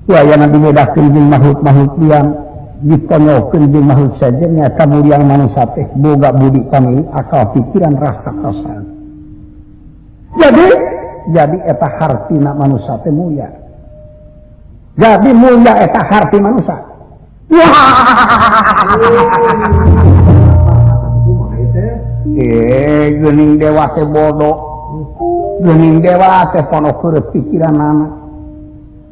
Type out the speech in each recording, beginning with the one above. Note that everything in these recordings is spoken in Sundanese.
Wayana dibedakeun jeung makhluk-makhluk lian, ditonyokeun jeung makhluk saja nyata mulia manusia teh boga budi pamili, akal pikiran, rasa perasaan. Jadi eta hartina manusia teh mulia. Jadi mulia eta harti manusia. Geuning dewa teh bodoh. Geuning dewa teh pono keur pikiranana.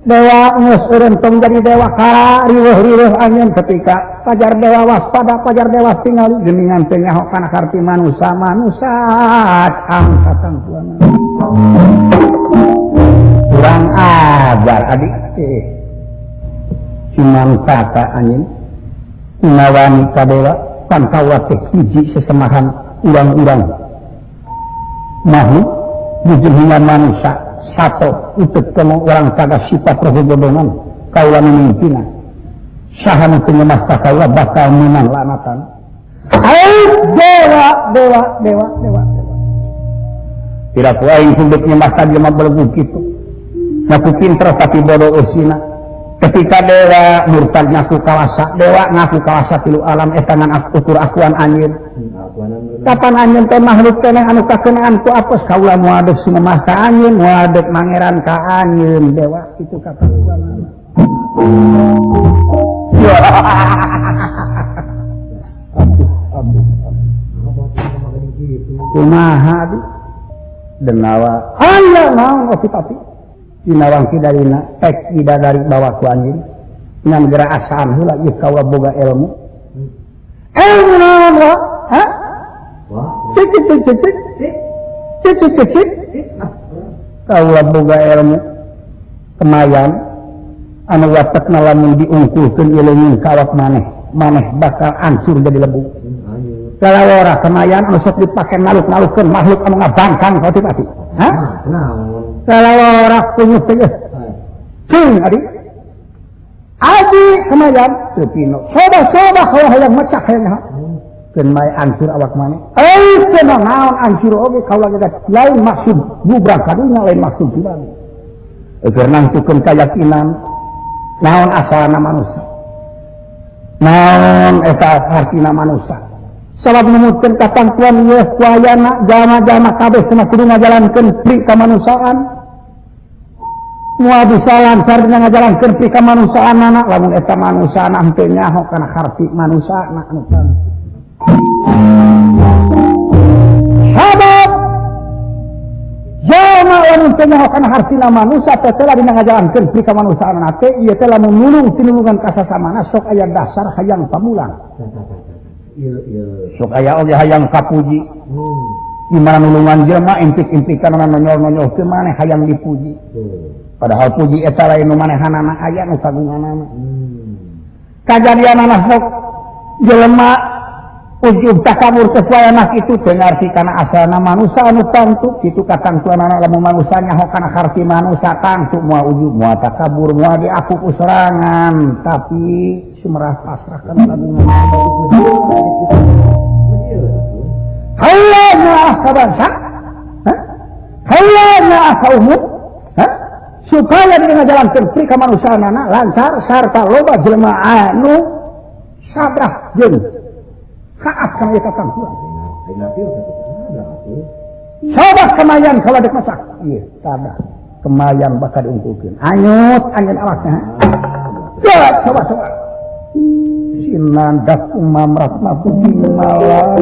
Dewa geus eureun tong jadi dewa kara riweuh-riweuh anjeun ketika pajar dewa waspada, pajar dewa tingali geuningan teh nyaho kana harti manusia, manusia angkatan tuana. Kurang ajar adik teh. Cuman kata anjeun ngawani ka dewa pan kaula teh hiji sesemahan urang-urang makhluk hingga manusia satu untuk kena orang kagak sifat roh bodongan kaula mimimpina saha nu teu nyemah ka kaula bakal menang laknatan. Dewa dewa dewa dewa dewa tidak ku aing kudu nyemah ka jelema belegu kitu ngaku pinter tapi bodoh eusina. Ketika dewa murtad ngaku kawasa, dewa ngaku kawasa tilu alam eta ngan ukur akuan anjeun. Kapan anjeun teh makhluk keneh anu kakenaan ku apes kaula moal deuk sinemah ka anjeun, moal deuk mangeran ka anjeun dewa itu kata ulama. Aduh, aduh, aduh. Kumaha aduh? Denawa aya naon pati Dinawang kidarina tek bidadari bawa ku anjeun ngan geura asaan heula ieu kaula boga ilmu. Ilmu naon wa? Ha? Cicit cicit cicit cicit. Kaula boga ilmu kemayan anu watekna lamun diungkulkeun ieu ka awak maneh, maneh bakal hancur jadi lebu. Lalawara kemayan anu sok dipake naluk-nalukeun makhluk anu ngabangkang ka pati. Ha? Lalawara kunyuk teh. Cing adi. Adi kemayan teu pino. Coba-coba kalau hayang mecah hayang. Keun mae hancur awak maneh. Euy teu naon hancur oge kaula ge lain maksud bubrang kadunya lain maksud pribadi. Keur nangtukeun kayakinan naon asalna manusia. Naon eta artina manusia. Sabab numutkeun katangtuan ieu kuayana jalma-jalma kabeh cenah kudu ngajalankeun pri kamanusiaan. Moal bisa lancar dina ngajalankeun pri kamanusiaanana lamun eta manusiana henteu nyaho kana harti manusiana anu tadi. Sabab jalma lamun teu nyaho kana hartina manusia teh teh dina ngajalankeun pri kamanusiaanana teh ieu teh lamun nulung tinulungan ka sasamana sok aya dasar hayang pamulang. Sok aya oge hayang kapuji. Di mana nulungan jelema impik-impikan nonyol-nonyol ke maneh hayang dipuji. Padahal puji eta lain nu manehanana aya nu kagunganana. Kajadianana sok jelema ujub takabur teh anak itu teu ngarti kana asalna manusia anu tangtu kitu katangtuanana lamun manusia nyaho kana harti manusia tangtu moal ujub moal takabur moal diaku ku sorangan tapi sumerah pasrah kana kagungan. Kaula nyaah ka bangsa, kaula nyaah ka umum, supaya dina ngajalankeun pri kamanusiaanana lancar sarta loba jelema anu sabrah jeung taat kana ieu katangtuan. Coba kemayan kaula dek masak. Ieu tada kemayan bakal diungkulkeun. Anyut anjeun awakna. Coba coba. Sinandak umamrat mapuji malah.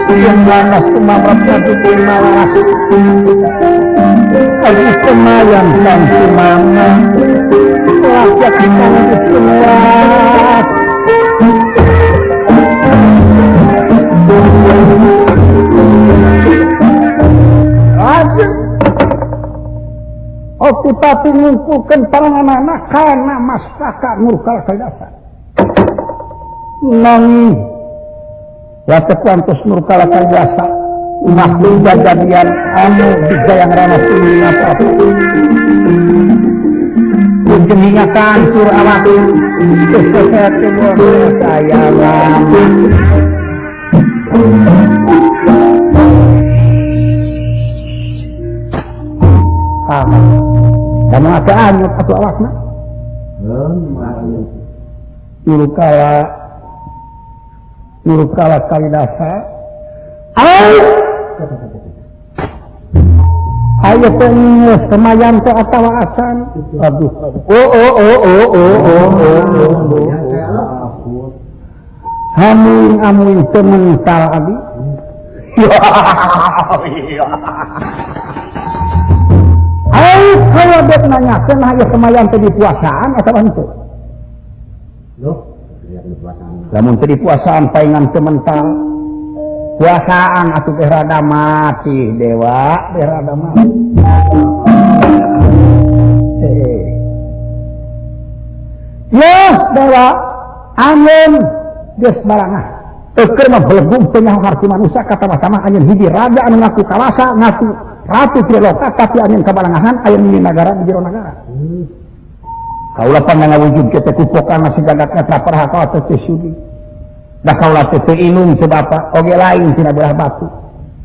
Sinandak umamrat mapuji malah. Aji kemayan kang sumama. Rakyat kang disuwat. Okupati ngumpulkeun panganana kana mastaka murkal kaidasa. Nanging watek wantos murkal kaidasa makhluk jajadian anu dijayang rana sini apa. Ujungnya kancur awak seset saya lama. mental. Da moal teu anyut atuh awakna. Nurukala Nurukala Kalidasa. Ayo teh geus kemayan teh atawa acan. Aduh. Oh oh oh oh oh oh oh. Hamuing amuing teu mental abi. Ayo kalau dek nanyakeun aya kemayan teh dipuasaan atawa henteu? Loh, dipuasaan. Lamun teu dipuasaan paingan teu mental. Puasaan atuh teh rada mati dewa, teh rada mati. Loh dewa, anjeun geus barangah. Eukeun mah belegung teu nyaho harti manusia kata-kata anjeun hiji raja anu ngaku kawasa, ngaku ratu Triloka tapi anjeun kabarangahan aya di nagara di jero nagara. Kaula pangawujud teh kupokan si jagat netra paraha kaula teh sudi. Da kaula teh teu inum teu bapa oge lain tina belah batu.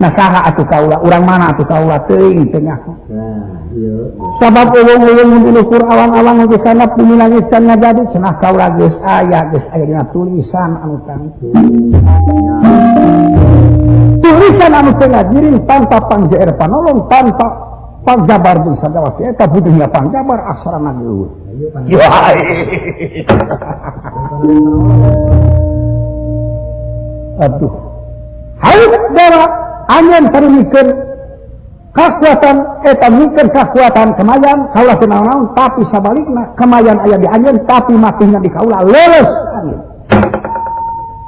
Nah saha atuh kaula, urang mana atuh kaula teuing teu nyaho. Nah, ieu. Sabab euweung-euweung mun dilukur awang-awang geus sanap bumi langit can ngajadi cenah kaula geus aya dina tulisan anu tangtu. Tulisan anu teu ngajiring tanpa pangjeer panolong tanpa pangjabar jeung sagawati eta butuhna pangjabar aksarana geueuh. Aduh. Hayu dewa anjeun parimikeun kakuatan eta mikeun kakuatan kemayan kaula teu naon-naon tapi sabalikna kemayan aya di anjeun tapi matihna di kaula leuleus anjeun.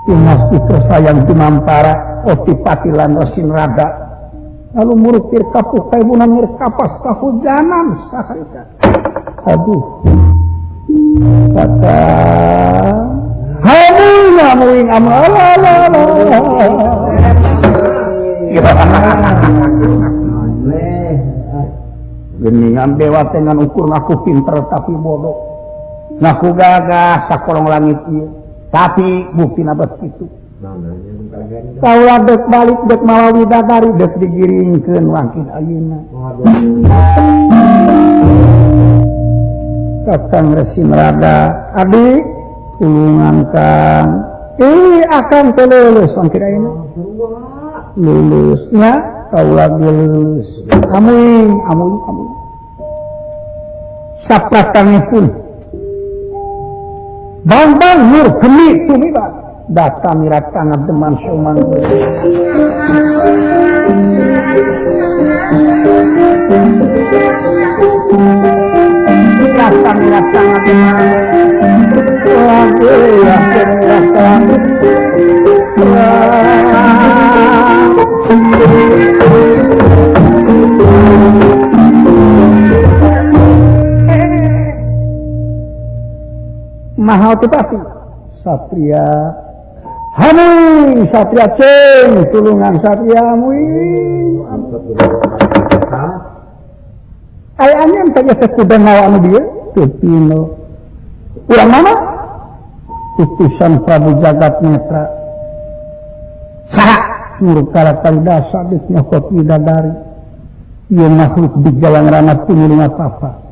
Imas itu sayang dimampara otipati lan rosin rada lalu murukir kapuh kaibunan mir kapas kahujanan sakarita. Aduh. Kata hamuing amuing amala. Geningan dewa teh ngan ukur ngaku pinter tapi bodoh. Ngaku gagah sakolong langit ieu. Tapi buktina bet kitu. Kaula dek balik dek mawa widadari dek digiringkeun wangkih ayeuna. Kakang Resi Rada, abdi tulungan Kang. Akan teh lulus wangkih ayeuna. Lulusnya kaula lulus. Amuing amuing amuing. Sapratangipun Bambang Nur geni tumiba datang mirat deman sumang. Datang mirat deman. Mahal tetapi satria hamuing satria ceng tulungan satria hamuing aya anjeun teh teh kuda nawa anu dieu teu pino urang mana utusan Prabu Jagat Netra saha Nurkala Kalidasa geus nyokot widadari ieu makhluk di jalan rana pungulung apa-apa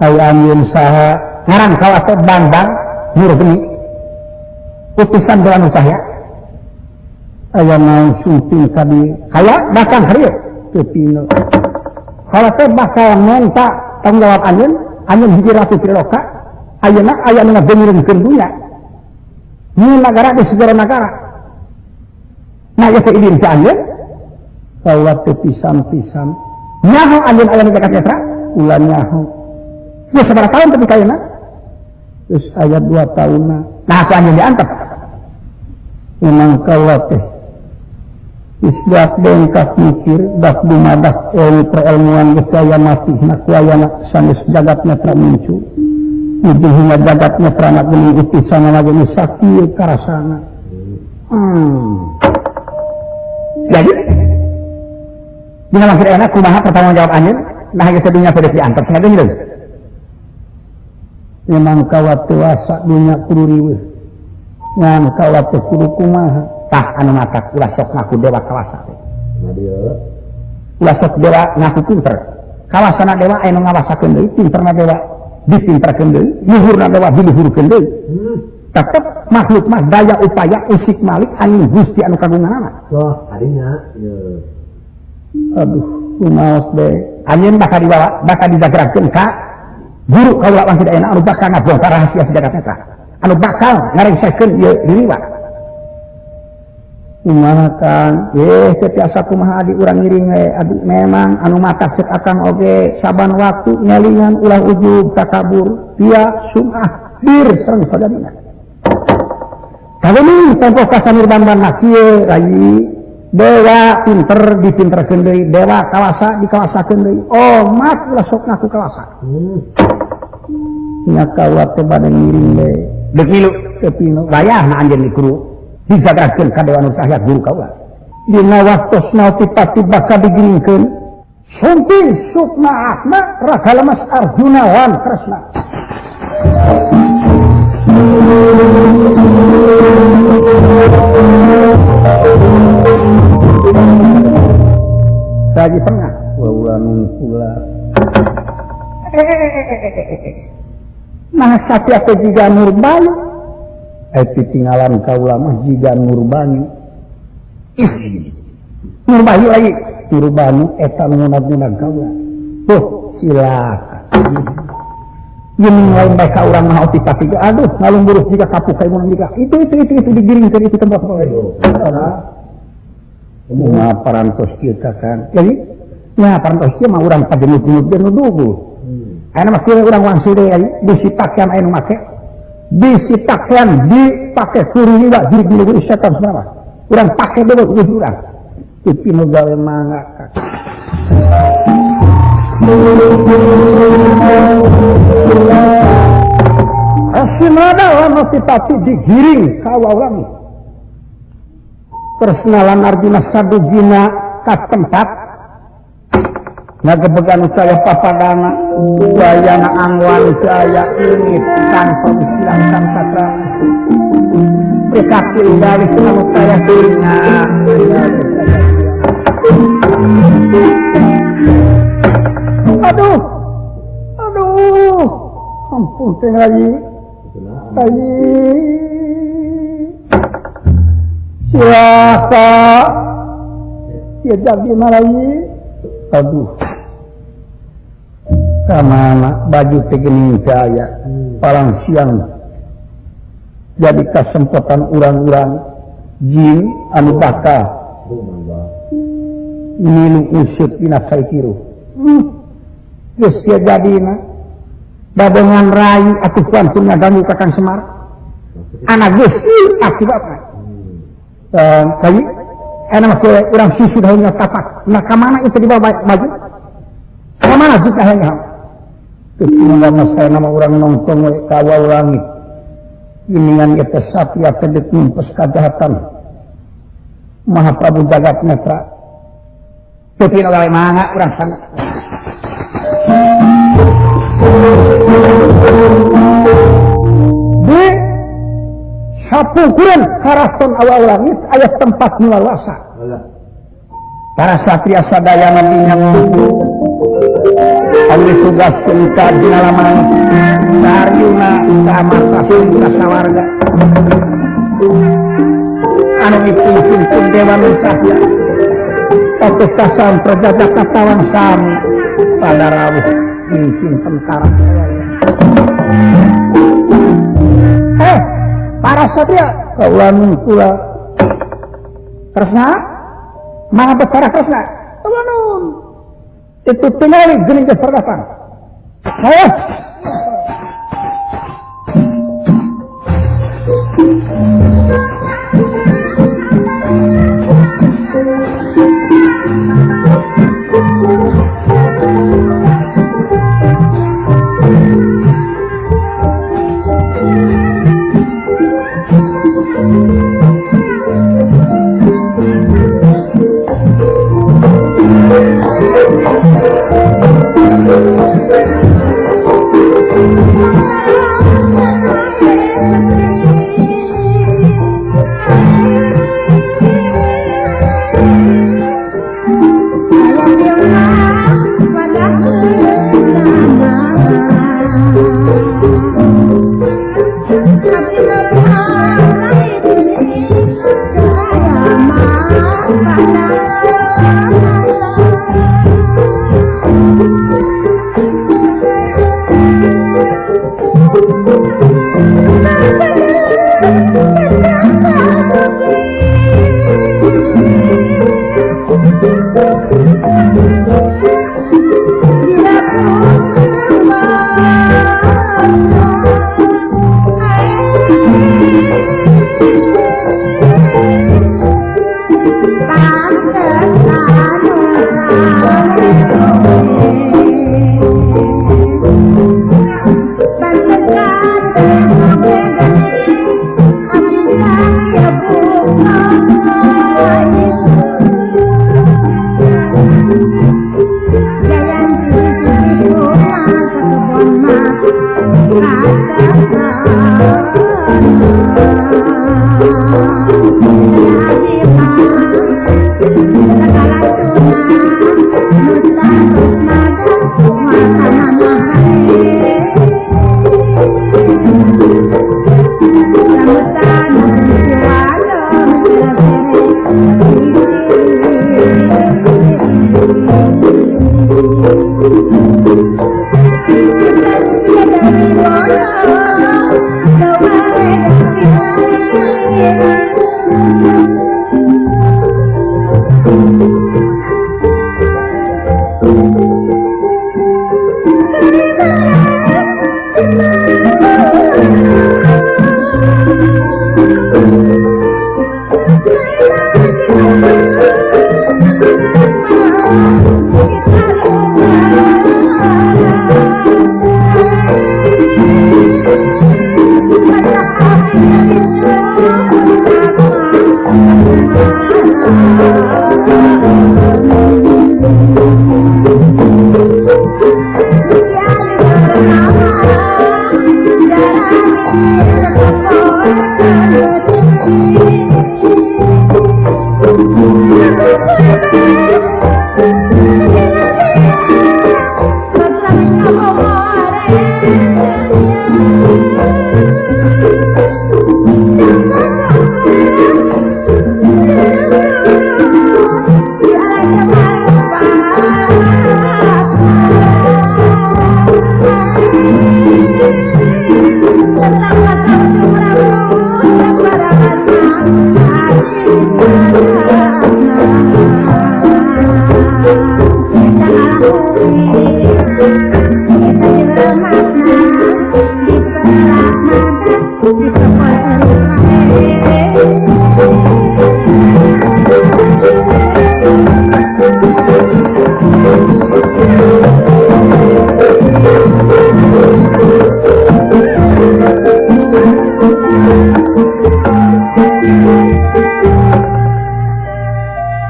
aya anjeun saha ngaran kaula teh Bambang Murgeni utusan Dewa Cahya aya naon sumping ka dieu kaya datang ka dieu teu pino kaula teh bakal menta tanggung jawab anjeun anjeun hiji ratu Triloka ayeuna aya nu ngabengireunkeun dunya ni nagara di segala nagara nah ieu teh idin ka anjeun kaula teh pisan-pisan nyaho anjeun aya nu jagat netra ulah nyaho geus sabaraha taun tapi ka ayeuna terus ayat 2 tahun. Nah aku anjeun diantep. Memang kaula teh isdak bengkak mikir dak dumadak ilmu perilmuan geus aya mati na kuayana sanes jagat netra mincu. Ujung hingga jagat netra na geuning utusan na geuning sakieu karasana. Jadi dina maksud enak kumaha pertanggungjawab anjeun nah geus dunya teh diantep cenah deui. Memang kawat dewasa dunya kudu riweuh. Ngan kawat teh kudu kumaha? Tah anu matak ulah sok ngaku dewa kawasa teh. Ulah sok dewa ngaku pinter. Kawasana dewa aya nu ngawasakeun deui, pinterna dewa dipinterkeun deui, luhurna dewa diluhurkeun deui. Tetep makhluk mah daya upaya usik malik angin Gusti anu kagunganana. Wah, kadinya. Ieu. Aduh, kumaos deui. Anjeun bakal dibawa, bakal dijagrakeun ka guru kaula wangkid ayeuna anu bakal ngabongkar rahasia sejagat netra. Anu bakal ngarengsekeun ieu liliwa. Kumaha Kang? Teu tiasa kumaha adi urang ngiring we. Adi memang anu matak ceuk akang oge saban waktu ngelingan ulah ujub takabur dia sumah bir sareng sajadina. Kawini tempoh kasanirban mah kieu rayi dewa pinter dipinterkeun deui, dewa kawasa dikawasakeun deui. Oh, mat ulah sok ngaku kawasa. Nya kaula teh bade ngiring deui. Deuk milu teu pinu wayahna anjeun dikuru. Dijagrakeun ka dewa nu cahya guru kaula. Dina waktosna tiba-tiba bakal digiringkeun sumping sukma atma raga lemes Arjuna wan Kresna. Lagi tengah wawulan kula. Nah satya teh jiga Nurbayu. Tinggalan kaula mah jiga Nurbanyu. Ih, Nurbayu lagi. Nurbanyu eta ngunag-ngunag kaula. Tuh, silakan. Yeun lain bae ka urang mah otik-atik. Aduh, ngalungguruh jiga kapuk ka imun jiga. Itu digiringkeun itu tempat apa itu. Kumaha parantos kieu ka Kang. Jadi, nya parantos kieu mah urang pajenuh-jenuh nu dugul. Ayeuna mah kieu urang wangsul deui aya bisi pakaian aya nu make. Bisi pakaian dipake kuring wa jirik-jirik setan semua. Urang pake deui geus urang. Pipi nu gawe mangga. Asimada lan sipati digiring ka urang. Kresna lan Arjuna sadugina ka tempat ngagebegan saya papadana wayana angwan saya ini tanpa istilah tanpa pekaki dari senang saya dirinya. Aduh, aduh, ampun teh lagi, lagi. Siapa? Dia jadi lagi. Aduh. Kamana baju tegening jaya palang siang jadi kesempatan urang-urang jin anu bakal milu usut dina saikiru. Geus sia jadina babongan rai atuh pantun ngaganggu ka Kang Semar anak geus akibatna. Kayu enak mah urang susu daunnya tapak. Nah ka mana itu dibawa baju? Ka mana jika hanya? Ketinggalan saya nama orang nongkrong we ka langit. Iningan eta satya kedek numpes kajahatan. Maha Prabu Jagat Netra. Teu pina gawe mangga urang sana. Di sapukuran karaton awal langit aya tempat nu luasa. Para satria sadayana minyak tubuh. Awi tugas ka dina laman Daryuna ka amarta ka sawarga. Anu dipimpin ku Dewa Nusahya. Oke kasam prajaja katawan sami pada rawuh mimpin tentara. Para satria kaula kula Kresna mana betara Kresna nun itu tingali geuning geus perdatang.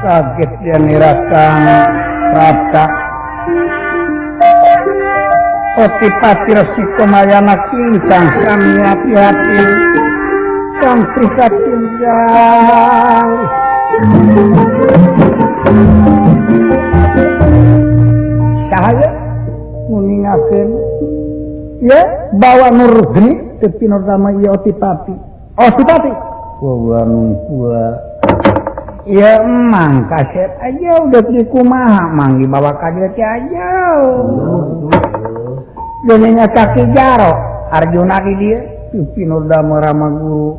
Kaget dia nirakang rata Otipati Resi Komayana kingkang sami hati-hati kang prihatin. Sahaya nguningakeun ya bawa nur geni teu pinordama ieu Otipati. Otipati wawang pula ya emang kaset aja udah dikumaha mang dibawa ka dieu teh aja. Geuning kaki jaro Arjuna di dieu teu pinordama Rama Guru.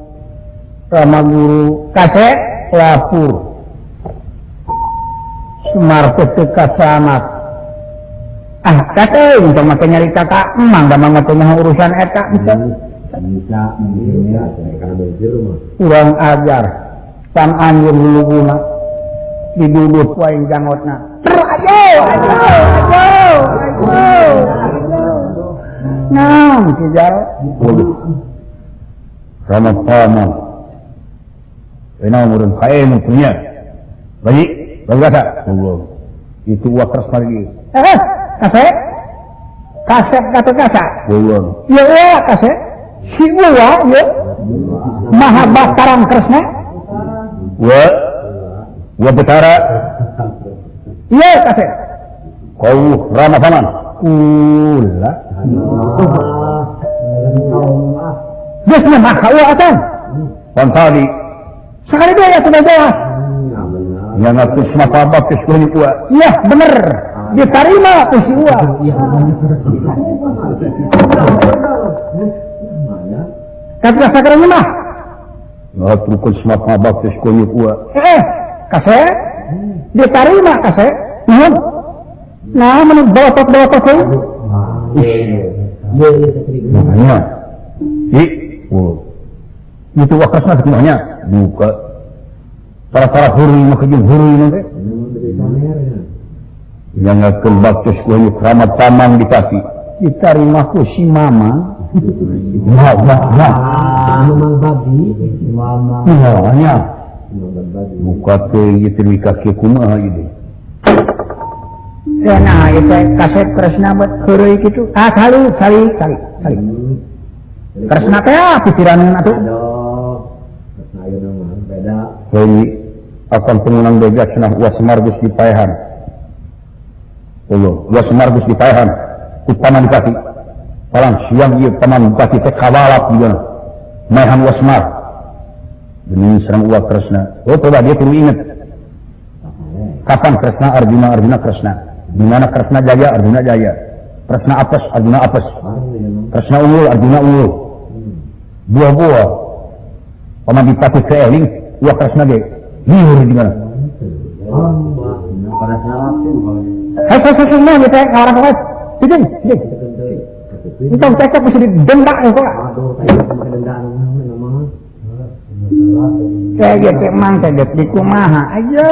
Rama Guru kaset lapur. Semar teu kasamat. Ah kate untuk make nyarita ka emang da mah teh urusan eta bisa. Urang ajar pan anjeun luluguna didudut wae jangotna. Ayo ayo ayo ayo. Naon si jaro? Rama paman. Ena murun kae punya. Bayi, bagasa. Allah. Itu wa kresna lagi. Kasep? Kasep kata kasa? Allah. Ya wa kasep. Si wa ya. Maha Batarang Kresna. Wa wa Betara. Iya kasep. Kau Rama paman. Kula. Geus mah kau atan. Pantali. Sekali dia ya sudah jelas. Yang aku semapa baptis kulit ua. Iya bener. Diterima ku si ua. Kata sakarang mah. Ngatur ku semapa baptis kulit ua. Kasep. Diterima kasep. Nuhun. Nah, menurut bolotot-bolotot teh. Makanya. Itu wakasna semuanya buka para-para huri maka jeung huri nanti yang ngakeun baptis ku keramat tamang di kaki diterima ku si mama. Nah, nah, nah. Mamang babi, mama. Nah, buka teh ieu teh kaki kumaha ieu. Ya nah, itu kasep Kresna buat heureuy kitu. Ah, kali kali kali kali. Kresna teh pikiran atuh. Aduh. Kresna ayeuna mah beda. Heuy akan pengunang beja cenah uas Semar geus dipaehan. Allah, uas Semar geus dipaehan ku paman Bupati. Palang siang ieu paman Bupati teh kawalap juga. Maehan uas Semar. Geuning serang uas Kresna. Oh, coba dia kudu inget. Kapan Kresna Arjuna, Arjuna Kresna. Di mana Kresna jaya, Arjuna jaya. Kresna apes, Arjuna apes. Kresna unggul, Arjuna unggul. Buah-buah. Paman Bupati ke eling, uas Kresna ge. Liur di mana? Hei, hei, hei, nah, gitu ya, orang lain. Sini, sini. Entong cekcok mesti didenda ya kok. Kayak gitu emang kaget di kumaha. Ayo.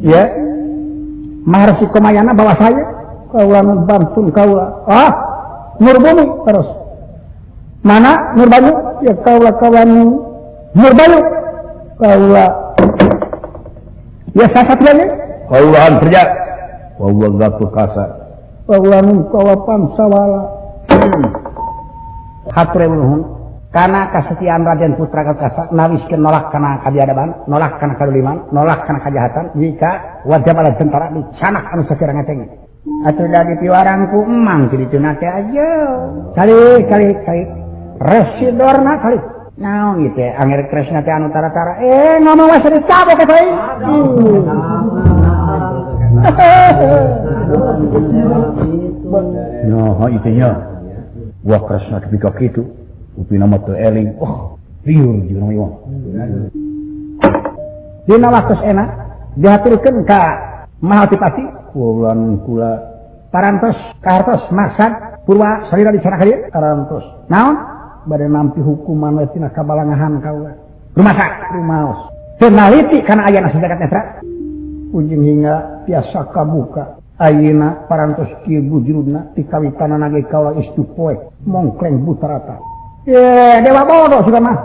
Ya. Maharsi Komayana bawa saya. Kaula nu bantun kaula. Ah, Nur Bumi terus. Mana Nur Banyu? Ya kaula kaula Nur Banyu. Kaula. Ya sasat lagi. Kaulaan kerja. Kaula gatur kasa. Kaula nu kaula pansawala. Hatur nuhun. Karena kesetiaan Raden Putra Kasa nawiskeun nolak kana kabiadaban, nolak kana kaduliman, nolak kana kajahatan, jika wajib ala tentara dicanak anu sakira ngeteng. Atuh da dipiwarang ku emang ti dituna teh aja. Kali kali kali residorna kali. Naon ieu teh Angger Kresna teh anu tara-tara ngomong we serius cabok eta euy. Nah, ieu teh nya. Wah Kresna tepi ka kitu. Upi nama teu eling. Oh, liur jeung nama ieu. Dina waktu enak dihaturkeun ka Mahatipati Kula kula parantos kahartos maksad purwa salira di sana ka dieu parantos. Naon? Bade nampi hukuman we tina kabalangahan kaula. Rumasa rumaos. Teu naliti kana ayana sajagat netra. Ujung hingga tiasa kabuka. Ayeuna parantos kieu bujurna ti kawitanana ge kaula geus poe mongkleng butarata. Dewa bodoh sudah mah.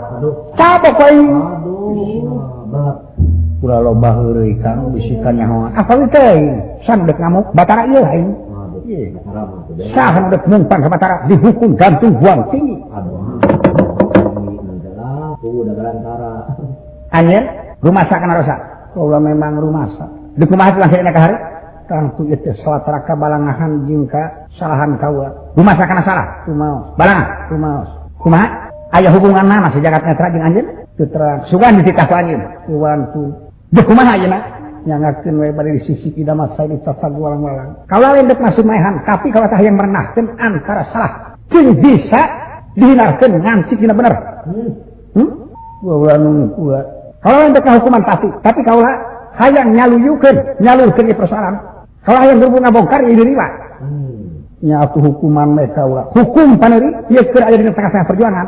Cabok aing. Aduh, kula loba heureuy Kang bisi kanyahoan. Apa teh? San dek ngamuk Batara ieu aing. Saha nu dek mungpan ka Batara dihukum gantung buang tinggi. Aduh. Anjeun rumasa kana rosa. Kaula memang rumasa. Deuk kumaha tuh akhirna ka hari? Kang tu ieu teh salatara kabalangahan jeung ka salahan kaula. Rumasa kana salah? Rumaos. Balangah? Rumaos. Kumaha? Aya hubunganna sajagat netra jeung anjeun? Teu terang. Sugan dititah ku anjeun. Kuwantu. Deuk kumaha ayeuna? Nyangakeun we bari disisi kidamat sae ditata walang-walang. Kaula lain dek masuk maehan, tapi kaula tah hayang merenahkeun antara salah jeung bisa dihinarkeun nganti dina bener. Kaula nungkula. Kaula lain dek hukuman pasti, tapi kaula hayang nyaluyukeun, nyalurkeun ieu persoalan. Kaula hayang berhubung ngabongkar ieu diri wa. Nya atuh hukuman we kaula. Hukum paneri ieu keur aya dina tengah-tengah perjuangan.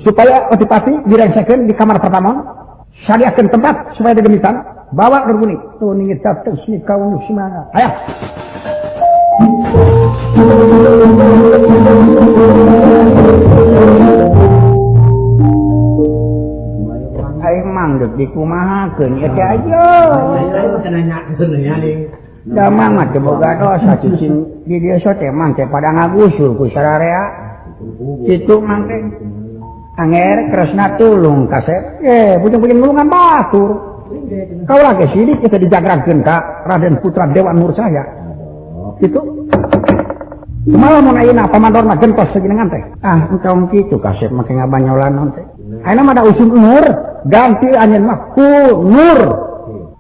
Supaya otipati direngsekeun di kamar pertama, sadiakeun tempat supaya digemitan, bawa berbuni. Tuh ningit dateng sini kaum semangat. Ayo. Aing mang deuk dikumahakeun ieu teh ayo. Da mang mah teu boga dosa cicing di desa teh mang teh pada ngagusur ku sararea. Kitu mang teh. Anger Kresna tulung kasep. Bujung-bujung nulungan batur. Kaula ge sidik eta dijagragkeun ka Raden Putra Dewa Nur Cahya. Kitu. Kumaha mun ayeuna pamandorna gentos sajenengan teh? Ah, entong kitu kasep make ngabanyolan naon teh. Ayeuna mah da usum nur, ganti anjeun mah ku nur.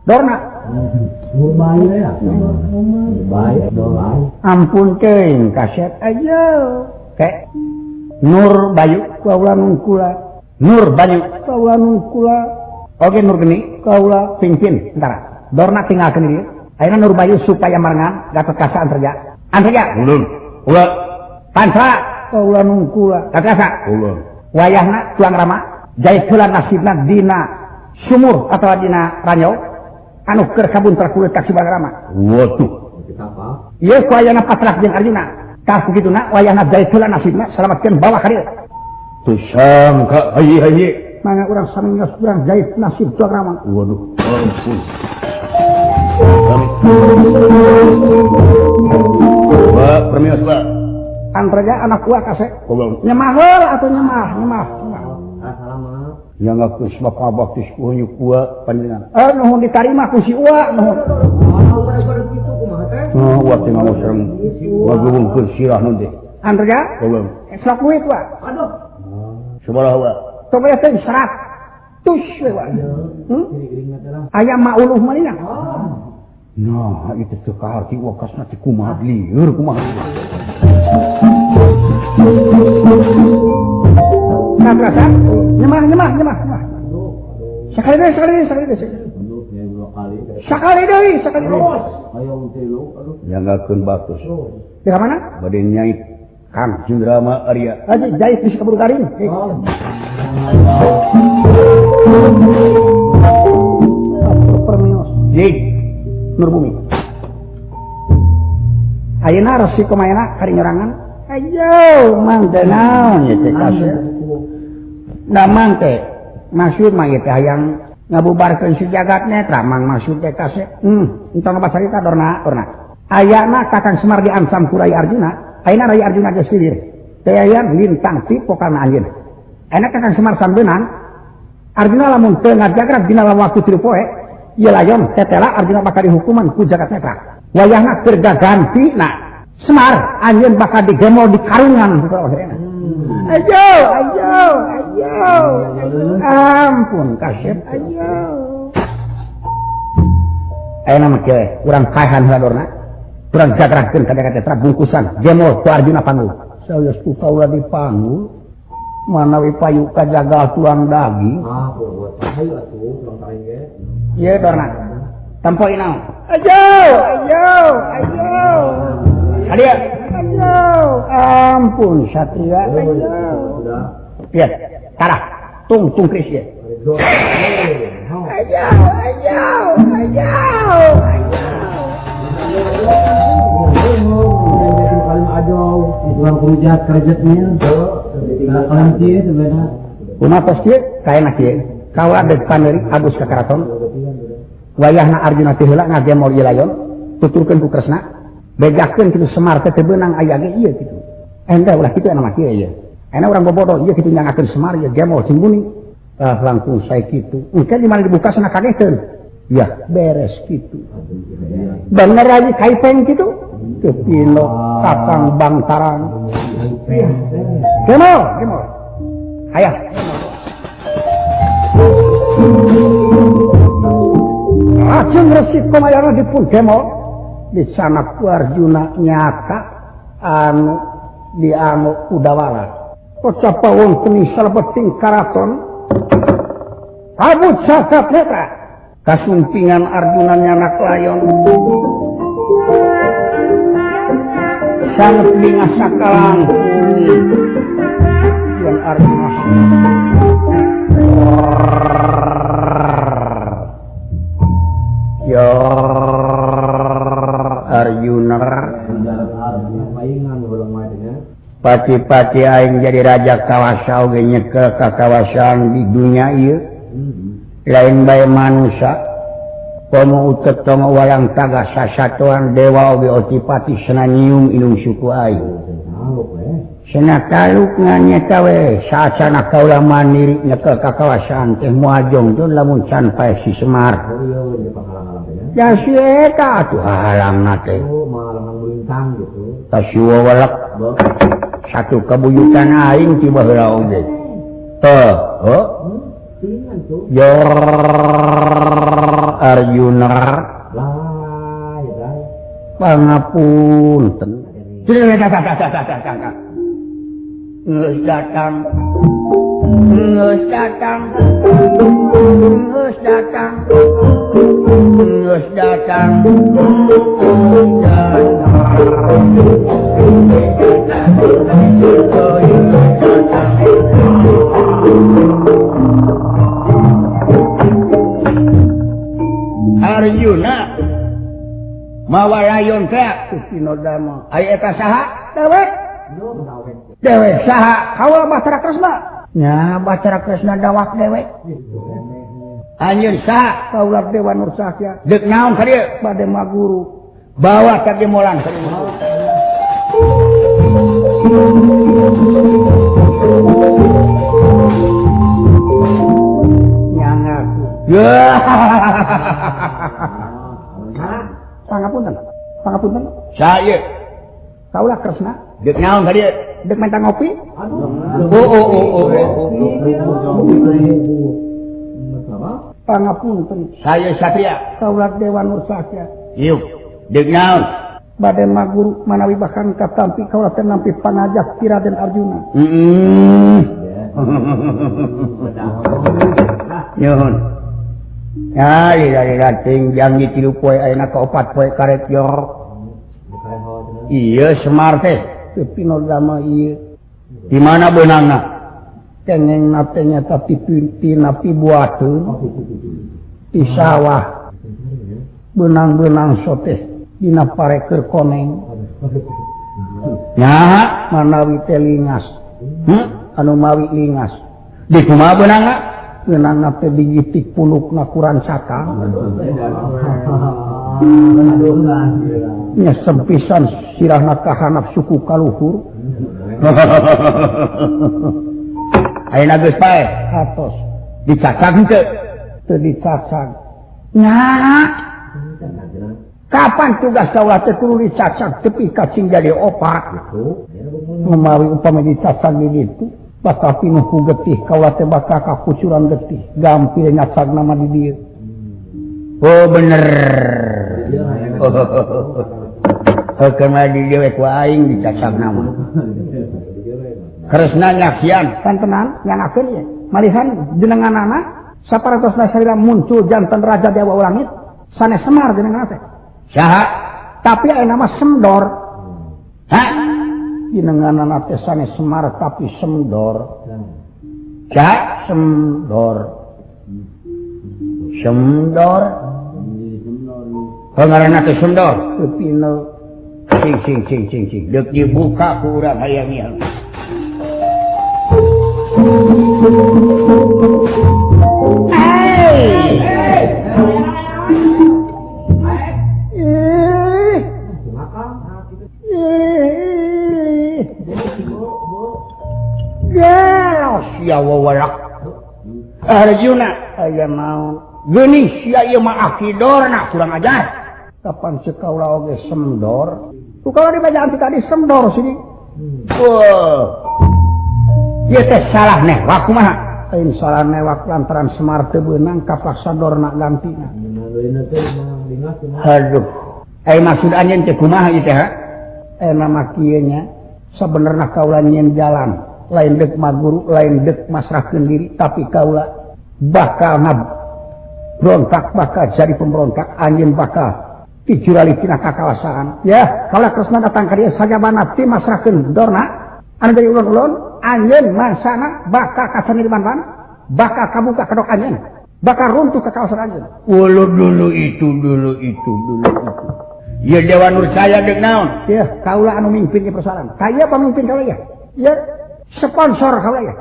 Dorna. Nur bayu ya. Bayu doang. Ampun teuing kasep ayo. Kek Nur Bayu kaula nungkula. Nur Bayu kaula nungkula. Oke Nur Geni kaula pimpin tentara. Dorna tinggalkeun dieu. Ayeuna Nur Bayu supaya marengan Gatot Kaca Antarja. Antarja. Ulun. Ulah. Pantra kaula nungkula. Gatot Kaca. Ulun. Wayahna tuang rama jait heula nasibna dina sumur atawa dina ranyo anu keur kabuntar kulit ka Sibangrama. Waduh. Ieu ku ayana Patrah jeung Arjuna. Tah kukituna wayahna jait heula nasibna salamatkeun bawa ka dieu. Teu sangka haye-haye. Mangga urang sami nyos urang jait nasib tuang rama. Waduh, ampun. Pak, permios Pak. Antarja anak gua kasek. Nyemah heula atuh nyemah, nyemah, nyemah. Nyangakeun sebab abaktis ku hunyu gua panjenengan. Nuhun ditarima ku si Uwa nuhun. Oh, uwa teh ngomong sareng ngaguwungkeun sirah nun teh. Antarja? Ulun. Sok duit wa. Aduh. Sabaraha wa? Coba teh 100 we wa. Aya mauluh malina. Nah, itu teh kaharti wakasna teh kumaha lieur kumaha. Nah, kerasa? Nyemah, nyemah, nyemah, nyemah. Sekali deui, sekali deui, sekali deui. Sekali deui, sekali deui. Nyangakeun batus. Di mana? Bade nyait Kang Jundrama Arya. Aja jait bisa keburu garing. Permios. Jig. Nur Bumi. Ayeuna resi kumayana kari nyorangan. Ayo mang teh naon ieu teh kasep. Da mang teh maksud mah ieu teh hayang ngabubarkeun si jagat netra mang maksud teh kasep. Entong loba carita dorna dorna. Ayana Kakang Semar diancam ku Rai Arjuna, ayeuna Rai Arjuna geus lilir. Teh aya lintang ti pokalna anjeun. Ayeuna Kakang Semar sambeunang Arjuna lamun teu ngajagrag dina waktu 3 poe, ieu layon tetela Arjuna bakal dihukuman ku jagat netra. Wayahna keur gagantina Semar anjeun bakal digemol di karungan. Ayo, ayo, ayo. Ampun kasep ayo. Ayeuna mah kieu urang kaehan heula dorna. Urang jagragkeun ka jagat netra bungkusan gemol ku Arjuna panggul. Sawios ku kaula dipanggul manawi payu kajaga tuang daging. Ah, hayu atuh tuang daging ge. Ieu dorna. Tempo naon? Ayo, ayo, ayo. Adia. Ayo, ampun Satria. Ayo. Lihat, tarah. Tung tung kris ya. Ayo, ayo, ayo, ayo. Kumaha tos kieu? Kaena kieu. Kawa deuk paneuri Agus ka karaton. Wayahna Arjuna teh heula ngagemol ieu layon, tuturkeun ku Kresna, bejakeun kitu Semar teh teu beunang aya ge ieu kitu. Enda ulah kitu anu mah kieu ieu. Ena urang bobodo ieu kitu nyangakeun Semar ieu gemol cing muni. Ah langkung sae kitu. Engke di mana dibuka sana kageteun. Ya beres kitu. Bener aja kaipeng kitu. Kepino kakang Bangtarang. Gemol, gemol. Hayang. Racun resik komayana dipun gemol. Di sana ku Arjuna nyata anu diamu Kudawala. Kocapa wonten ing salebeting karaton. Kabut sakap netra. Kasumpingan Arjuna nyanak layon. Sangat bingah sakalang. Tuan Arjuna. Ya Arjuna. Pati-pati aing jadi raja kawasa oge nyekel ka kawasaan di dunia ieu. Lain bae manusia. Komo utek tong walang taga sasatoan dewa oge otipati sena nyium inung suku aing. Sena taluk ngan nyeta we saacana kaula mandiri nyekel ka kawasaan teh muajong tun lamun can pae si Semar. Ya si eta atuh hahalangna teh. Tasiwa welek. Satu kabuyutan aing ti baheula oge. Teh, heuh. Ya Arjuna. Pangapunten. Geus datang. Geus datang. Geus datang. Geus datang. Arjuna mawa layon teh Kusinodama. Aya eta saha? Dewek. Dewek saha? Kaula Batara Kresna. Nya Batara Kresna dawak dewek. Anjeun saha? Kaula Dewa Nur Sakya. Deuk naon ka dieu? Bade maguru. Bawa ka gemolan. Nyangaku. Pangapunten. Pangapunten. Saha ieu? Kaula Kresna. Deuk naon ka dieu? Deuk menta ngopi? Oh oh oh oh. Pangapunten. Saya Satria. Kaula Dewa Nur Sakya. Yuk. Deuk naon? Bade maguru manawi bahkan katampi kaula teh nampi pangajak ti Raden Arjuna. Heeh. Nyuhun. Ya, ya, ting janji 3 poe ayeuna ka 4 poe karek jorok. Iya Semar teh teu pinodama ieu. Di mana beunangna? Kengeng teh nyata tina pibuateun di sawah. Beunang-beunang soteh dina pare keur koneng. Nya manawi teh lingas. Anu mawi lingas. Di kumaha beunangna? Beunangna teh digitik pulukna ku rancakang. Nyesem pisan sirahna ka handap suku ka luhur. Ayeuna geus paeh atos. Dicacag henteu? Teu dicacag. Nya kapan tugas kaula teh kudu dicacag tepi ka cing jadi opat. Mamawi upami dicacag di ditu bakal pinuh ku getih kaula teh bakal kakucuran getih gampil nyacagna mah di dieu. Oh bener. Heukeun di dieu we ku aing dicacagna mah. Kresna nyaksian pantenan nyangakeun ieu. Malihan jenenganana saparatosna salira muncul janten raja dewa langit. Sanes Semar jenengan teh. Saha? Tapi aya nama Semdor. Hah? Jenenganna teh sanes Semar tapi Semdor. Saha? Semdor. Semdor. Pangaranna teh Semdor. Teu pino. Cing cing cing cing cing. Deuk dibuka ku urang hayang ieu. Sia wawalak Arjuna aya naon geuning sia ieu mah akidorna kurang ajar kapan ceuk kaula oge Semdor ku kaula dibacaan ti tadi Semdor sini wah ieu teh salah newak kumaha lain salah newak lantaran Semar teu beunang kapaksa dorna gantina aduh ai maksud anjeun teh kumaha ieu teh ha nama kieu nya sabenerna kaula nyieun jalan lain dek maguru, lain dek masrahkeun diri, tapi kaula bakal ngabrontak, bakal jadi pemberontak, anjeun bakal dijurali tina kakawasaan. Ya, kaula Kresna datang ka dieu sajabana ti masrahkeun dorna, anu jadi ulun-ulun, anjeun mangsana bakal kasani di mana, bakal kabuka kedok anjeun, bakal runtuh kakawasan anjeun. Ulun dulu itu, dulu itu, dulu itu. Ya Dewa Nur saya dek naon? Ya, kaula anu mimpin ieu persoalan. Kaya pamimpin kaula ya? Ya. Sponsor kaula ya.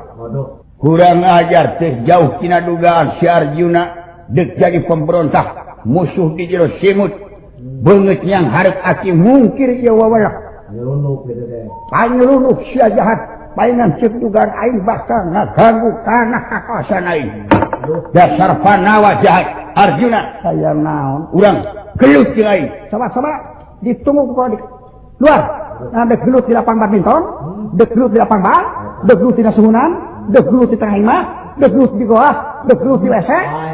Kurang ajar teh jauh tina dugaan si Arjuna dek jadi pemberontak musuh di jero simut beungeut yang hareup aki mungkir ieu wawalak. Panyelunuk sia jahat palingan ceuk dugaan aing bakal ngaganggu kana kakawasan aing. Dasar panawa jahat Arjuna. Aya naon? Urang gelut jeung aing. Coba-coba ditunggu ku di luar. Nah, dek gelut di lapang badminton, dek gelut di lapang bal, dek gelut di nasuhunan, dek gelut di tengah imah, dek gelut di goa, dek gelut di WC,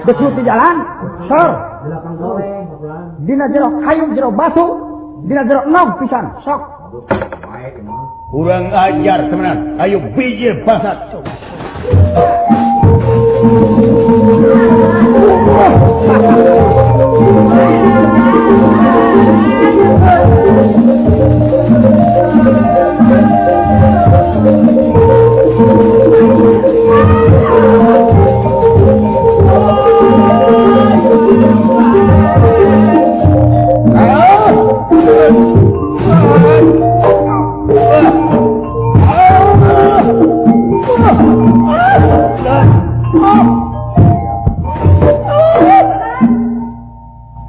dek gelut di jalan, sor. Dina jero kayu jero batu, dina jero nog pisan, sok. Kurang ajar temenan, ayo bijil bangsat.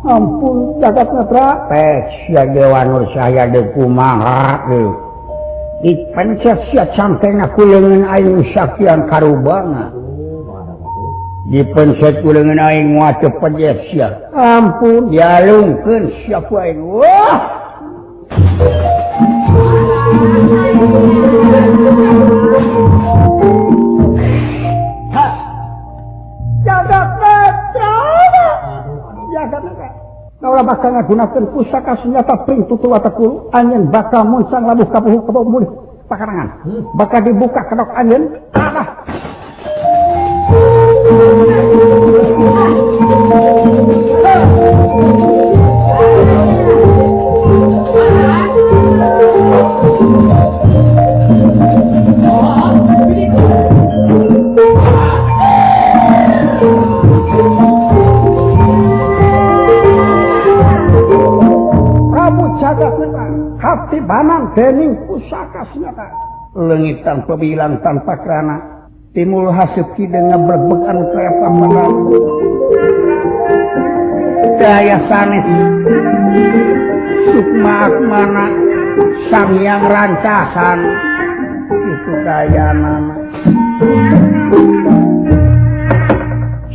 Ampun jagat netra pek sia Dewa Nur saya deuk kumaha deuk dipencet sia cangkengna ku leungeun aing sakian karubana dipencet ku leungeun aing moal teu pejet sia ampun dialungkeun sia ku aing wah jagat netra jagat netra kaula bakal ngagunakeun pusaka senjata pring tutul watakul anjeun bakal muncang labuh kapuh kapuh mulih pakarangan bakal dibuka kedok anjeun tanah Katibanan dening pusaka senjata leungitan pebilang tanpa kerana timul haseup kideng ngabrebeg anu kaya pamangan daya sanes sukma akmana sang yang rancasan itu kayanana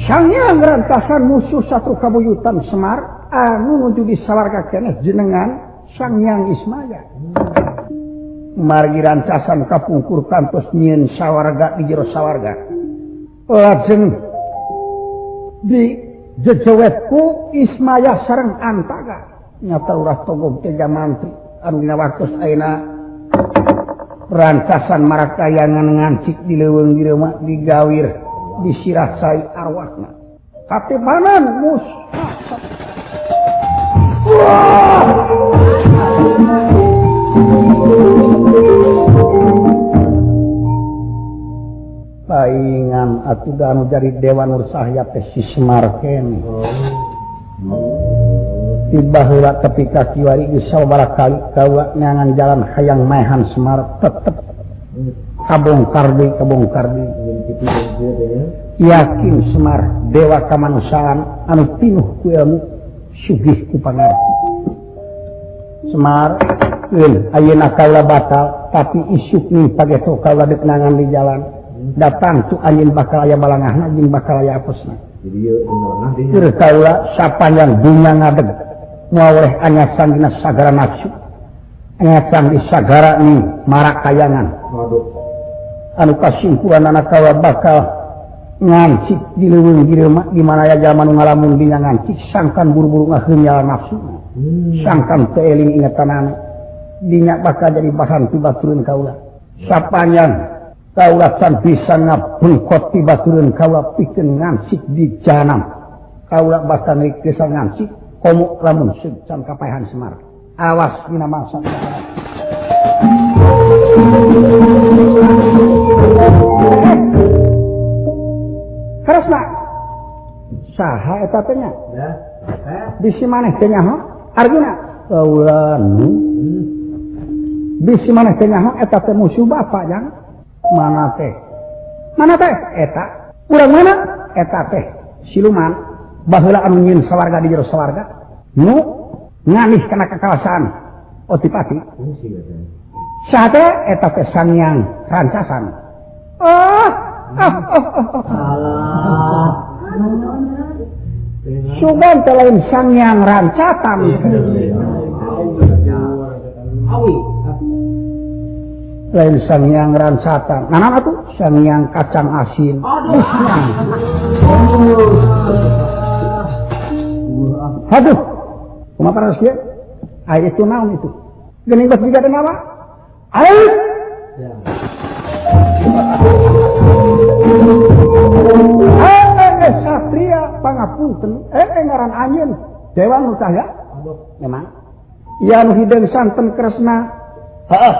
sang yang rancasan musuh satu kabuyutan Semar anu nuju di sawarga keneh jenengan Sang Hyang Ismaya margi rancasan kapungkur kantos nyieun sawarga di jero sawarga lajeng di jejewetku Ismaya sareng Antaga nyata urah togog teh mantri anu dina waktos ayeuna rancasan marakayangan ngancik di leuweung di reuma digawir disirah cai arwahna katibanan mus Paingan aku anu jadi Dewa Nur Cahya teh si Semar keneh. Tiba heula tepi ka kiwari geus sababaraha kali kaula neangan jalan hayang maehan Semar tetep kabongkar deui kabongkar deui. Yakin Semar dewa kamanusiaan anu pinuh ku ilmu sugih ku pangarti. Semar eun ayeuna kaula batal tapi isuk nih pageto kaula deuk nangan di jalan. Datang tu anjeun bakal aya balangahna jeung bakal aya apesna. Keur kaula sapanjang dunya ngadeg moal oleh anyasan dina sagara nafsu. Anyasan di sagara ning marakayangan. Anu kasimpulanana kaula bakal ngancik di leuweung direuma di mana aya jalma nu ngalamun dina ngancik sangkan buru-buru ngaheunyal nafsu. Sangkan teu eling ingetanana. Dinya bakal jadi bahan pibatureun kaula. Sapanjang kaula can bisa ngabengkot pibatureun kaula pikeun ngancik di jahanam. Kaula bakal desa ngancik komo lamun can kapaehan Semar. Awas dina mangsa. Kresna saha eta teh nya? Bisi maneh teh nyaho Arjuna kaula nu. Bisi maneh teh nyaho eta teh musuh bapa jang. Mana teh? Mana teh? Eta. Urang mana? Eta teh siluman baheula anu nyieun sawarga di jero sawarga nu ngalih kana kakawasaan Otipati. Saha teh? Eta teh Sangyang Rancasan. Oh, oh, oh, oh. Alah. Sugan teh lain Sangyang Rancatan. Lain Sangyang Rancatan. Nanaon atuh? Sangyang kacang asin. Aduh. Kumaha paras kieu? Ai itu naon itu? Geuning bos jiga teh nawa? Ai. Satria pangapunten, ngaran anjeun Dewa Nur Cahya. Memang. Ieu anu hideung santen Kresna. Heeh.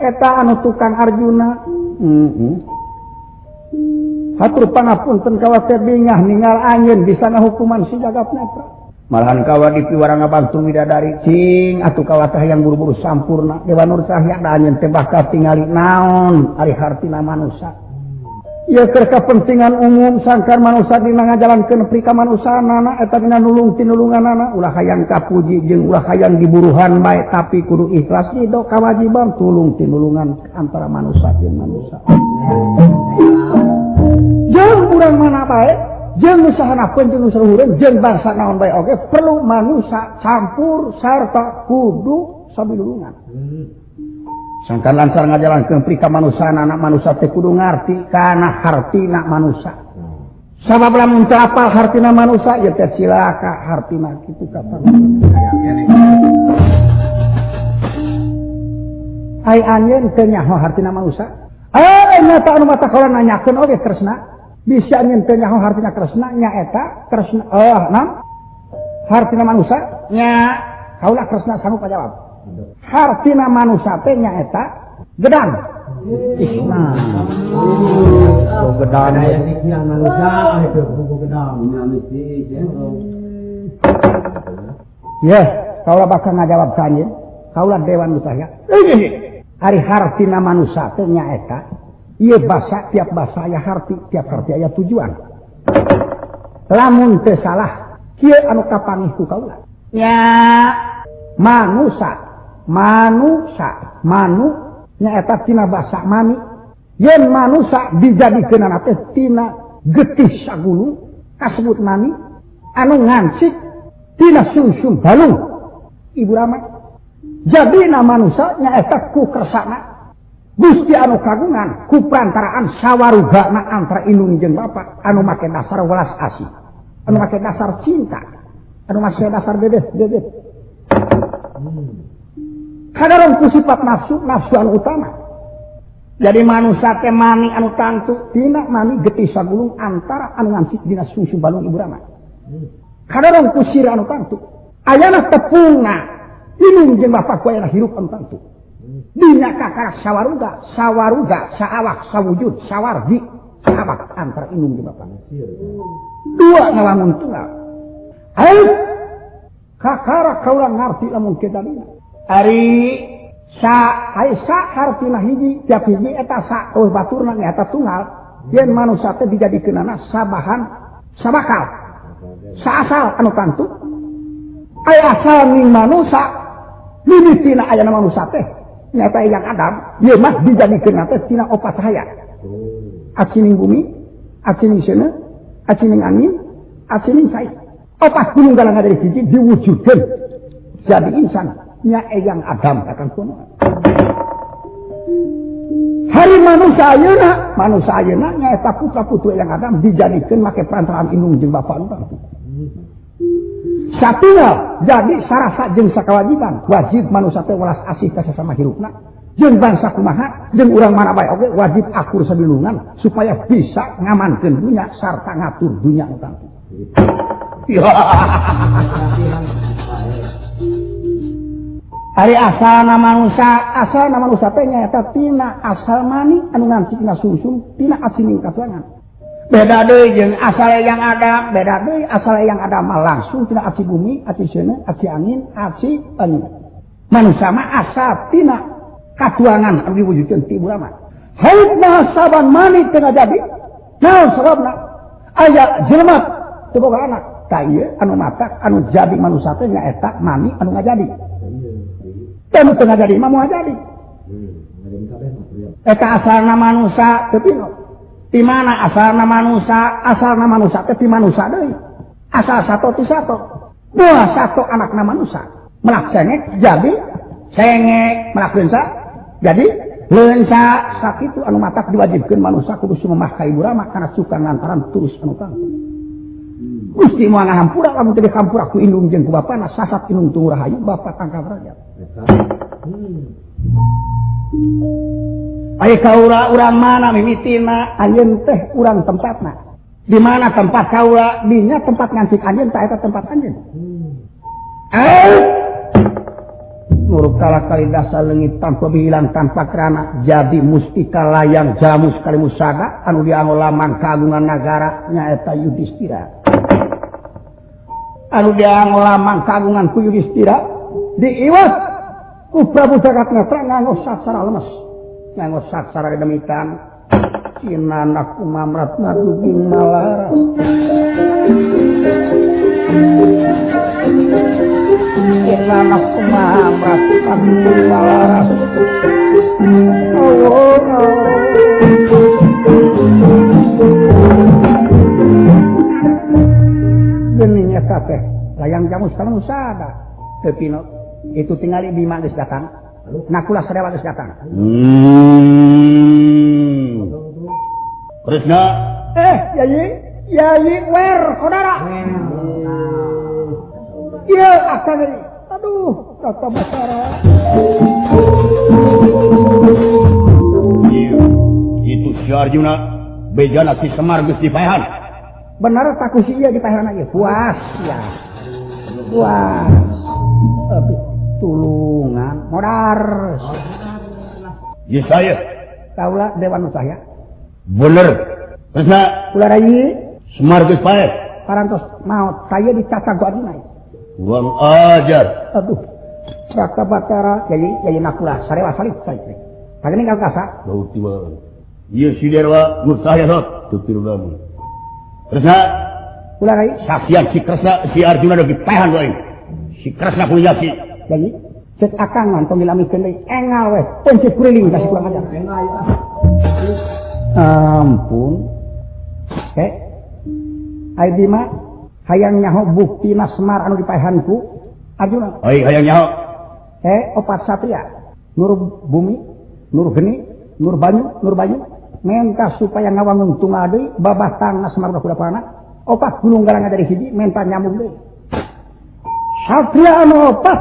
Eta anu tukang Arjuna. Heeh. Hatur pangapunten kawa teh bingah ninggal anjeun bisa ngahukuman si jagat netra. Malahan kawa dipiwarang ngabantu widadari cing atuh kawa teh hayang buru-buru sampurna. Dewa Nur Cahya da anjeun teh bakal tingali naon ari hartina manusa. Ieu keur kepentingan umum sangkan manusa dina ngajalankeun pri kamanusaanana eta dina nulung tinulunganana ulah hayang kapuji jeung ulah hayang diburuhan bae tapi kudu ikhlas ridho kawajiban tulung tinulungan antara manusa jeung manusa. Jeung urang mana bae jeung usahana pun jeung usaha jeung bangsa naon bae oge perlu manusa campur sarta kudu sabilulungan. Sangkan lancar ngajalankeun pri kamanusiaan anak manusa teh kudu ngarti kana hartina manusa. Sabab lamun teu apal hartina manusa ieu teh cilaka hartina kitu kata. Ai anjeun teu nyaho hartina manusa. Nyata anu mata kaula nanyakeun oge Kresna. Bisa anjeun teu nyaho hartina Kresna nya eta Kresna nam hartina manusa nya kaula Kresna sanggup jawab. Hartina manusa teh nyaeta gedang. Ih, nah. Oh, gedang. Manusa itu buku gedang. Yeh, kaula bakal ngajawab ka anjeun. Kaula Dewa Nur Cahya. Ari hartina manusa teh nyaeta ieu basa tiap basa aya harti, tiap harti aya tujuan. Lamun teu salah, kieu anu kapanggih ku kaula. Nya manusa manusa manu nyaeta tina basa mani yen manusa dijadikeunana teh tina getih sagulung kasebut mani anu ngancik tina sungsum balung ibu rama jadina manusa nyaeta ku kersana Gusti anu kagungan ku perantaraan sawarugana antara indung jeung bapa anu make dasar welas asih anu make dasar cinta anu make dasar dedeh dedeh. Kadaron ku sifat nafsu, nafsu anu utama. Jadi manusia teh mani anu tangtu tina mani getih sagulung antara anu ngancik dina sungsum balung ibu rama. Kadaron ku sirah anu tangtu. Ayana tepungna indung jeung bapak ku ayana hirup anu tangtu. Dina kakara sawaruga, sawaruga, saawak, sawujud, sawargi, saawak antara indung jeung bapak. Dua ngawangun tunggal. Ayo kakara kaula ngarti lamun kita dina. Ari sa ai sa hartina hiji tiap hiji eta sa eueuh baturna nyaeta tunggal. Yen manusia teh dijadikeunana sabahan sabakal. Saasal anu tangtu. Ai asal ning manusia mimitina ayana manusia teh nyata yang Adam ieu mah dijadikeun teh tina opat cahaya. Acining bumi, acining seuneu, acining angin, acining cai. Opat gunung galang dari hiji diwujudkeun jadi insan nya eyang Adam akan kuno. Hari manusia ayeuna nyaeta putra putu eyang Adam dijadikeun make perantaraan indung jeung bapa nu tangtu. Satunggal jadi sarasa jeung sakawajiban wajib manusia teh welas asih ka sasama hirupna jeung bangsa kumaha jeung urang mana bae oge wajib akur sabilungan supaya bisa ngamankeun dunya sarta ngatur dunya nu tangtu. Ari asalna manusia teh nyaeta tina asal mani anu ngancikna sungsum tina asining katuangan. Beda deui jeung asal yang ada, beda deui asal yang ada mah langsung tina aci bumi, aci seuneu, aci angin, aci banyu. Manusia mah asal tina katuangan anu diwujudkeun ti ulama. Haut mah saban mani teu ngajadi. Naon sababna? Aya jelema teu boga anak. Tah ieu anu matak anu jadi manusia teh nyaeta mani anu ngajadi. Teu teu ngajadi mah moal jadi. Eta asalna manusia teu pino. Di mana asalna manusia? Asalna manusia teh ti manusia deui. Asal sato ti sato. Moal sato anakna manusia. Melak cengek jadi cengek, melak lensa jadi lensa. Sakitu anu matak diwajibkeun manusia kudu sumemah ka ibu rama kana suka lantaran terus anu tangtu. Gusti moal ngahampura lamun teu dihampura ku indung jeung ku bapana sasat indung tunggu rahayu bapa tangkap raja. Ai kaula urang mana mimitina anjeun teh urang tempatna. Di mana tempat kaula dinya tempat ngancik anjeun ta eta tempat anjeun. Nuruk kala kalidasa leungit tanpa bilang tanpa kerana jadi mustika layang jamus kalimusada anu dianggo lamang kagungan nagara nyaeta Yudhistira. Anu dianggo lamang kagungan ku Yudhistira diiwat ku Prabu Jagatnetra nganggo sacara lemes. Nganggo sacara demitan cinanak kumamrat naduging malaras. Cinanak kumamrat naduging malaras. Oh, geuning eta teh layang jamus kalamusada teu pino itu tingali Bima geus datang. Nakula Sadewa geus datang. Krishna, yayi, yayi wer saudara. Ieu akang deui. Aduh, kata Batara. Ieu, itu si Arjuna bejana si Semar geus dipaehan. Bener tak ku si ieu dipaehan ieu. Puas ya. Puas. Aduh. Tulungan modar. Ieu saya. Kaula dewan saya. Bener. Krishna, kula rai Semar geus paeh. Parantos maot saya dicacag ku Arjuna. Urang ajar. Aduh. Raka Batara jadi jadi nakula sarewa salih salih. Pageuning ka kasa. Bau tiba. Ieu si Derwa nu saya sok teu pirulan. Krishna, kula rai saksian si Krishna si Arjuna deui dipaehan ku aing. Si Krishna kudu yaksi. Jadi cek akang tong dilamikeun deui engal we pencet kuriling kasih kurang ajar. Ampun. Ai Bima hayang nyaho buktina Semar anu dipaehan ku Arjuna. Ai hayang nyaho. Opat satria, nur bumi, nur geni, nur banyu, nur bayu menta supaya ngawangun tunggal deui babatang Semar udah kudapana. Opat gunung garang dari hiji menta nyambung deui. Satria anu opat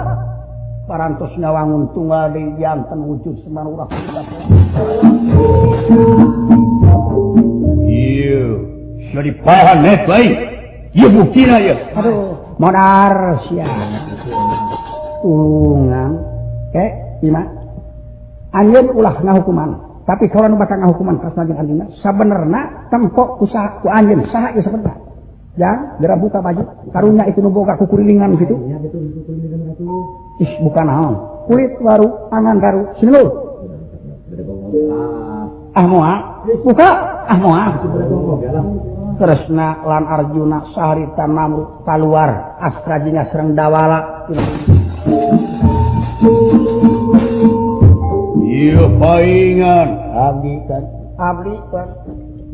parantos ngawangun tunggal deui janten wujud Semar urah kudapana. Ieu, sia dipaehan net bae. Ieu buktina ieu. Aduh, modar sia. Tulungan Bima anjeun ulah ngahukuman tapi kaula nu bakal ngahukuman Kresna jeung Arjuna sabenerna tempok ku saha ku anjeun saha ieu sabenerna jang geura buka baju karunya itu nu boga kukurilingan kitu ih bukan naon kulit waru angan baru sini lu ah moal buka ah moal Kresna lan Arjuna saharita namru kaluar astra jingga sareng dawala. Ieu paingan abdi kan abdi kan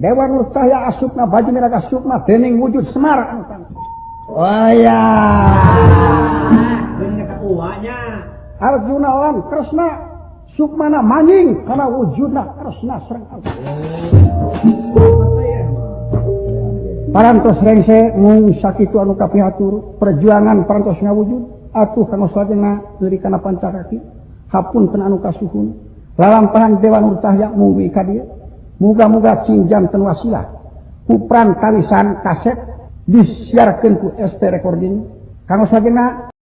Dewa Nur Cahya asupna baju merah asupna dening wujud Semar angkang. Oh ya. Arjuna lan Kresna sukmana manjing kana wujudna Kresna sareng Arjuna. Parantos rengse mung sakitu anu kapihatur perjuangan parantos ngawujud atuh kanggo salajengna deuri kana pancakaki hapunten anu kasuhun lalampahan Dewa Nur Cahya mungguh ka dieu muga-muga cing janten wasilah ku prantawisan kaset disiarkeun ku ST Recording kanggo salajengna.